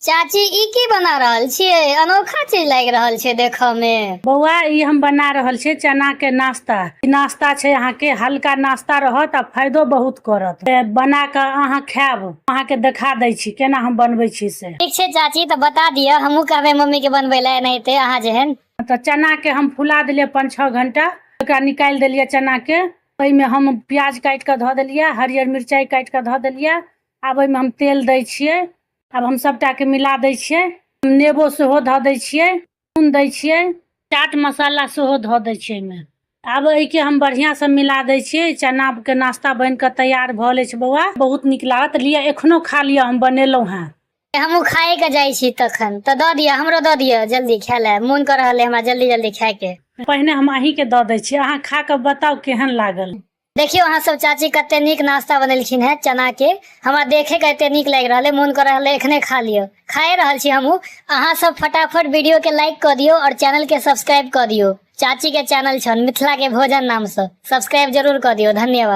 चाची, ई की बना रहल छियै? अनोखा चीज लागि रहल छै देखऽ मे। बौआ, ई हम बना रहल छियै चना के नाश्ता। ई नाश्ता छै अहाँके, हल्का नाश्ता रहत आ फायदो बहुत करत। बना कऽ अहाँ खायब। अहाँके देखा दै छी केना हम बनबै छी से। ठीक छै चाची, तऽ बता दिअ, हमहूँ कहबै मम्मी के बनबै लए एनाहिते अहाँ जेहन। तऽ चनाके हम फुला देलियै 5-6 घंटा। ओकरा निकालि देलियै चनाके। ओहिमे हम प्याज काटि कऽ धऽ देलियै, हरियर मिरचाइ काटि कऽ धऽ देलियै। आब ओहिमे हम तेल दै छियै। आब हम सभटाके मिला दै छियै। नेबो सेहो धऽ दै छियै, नून दै छियै, चाट मसाला सेहो धऽ दै छियै एहिमे। आब एहिके हम बढ़िआँसँ मिला दै छियै। चनाके नाश्ता बनि कऽ तैयार भऽ गेल अछि। बौआ, बहुत नीक लागत। लिअ, एखनो खा लिअ, हम बनेलहुँ हेँ। हमहूँ खाए के जाइ छी तखन। तऽ दऽ दिअ, हमरो दऽ दिअ जल्दी खाय लए। मोन कऽ रहल अइ हमरा जल्दी जल्दी खायके। पहिने हम अहीँके दऽ दै छी, अहाँ खा कऽ बताउ केहन लागल। देखियौ अहाँ सब, चाची कते नीक नाश्ता बनेलखिन हेँ चना के। हमरा देखे के एते नीक लागि रहल है, मोन कर रहल है एखने खा लिअ। खाए रहल छी हमहूँ। अहाँ सब फटाफट वीडियो के लाइक कऽ दियौ और चैनल के सब्सक्राइब कऽ दियौ। चाची के चैनल छन मिथिला के भोजन नाम से, सब्सक्राइब जरूर कऽ दियौ। धन्यवाद।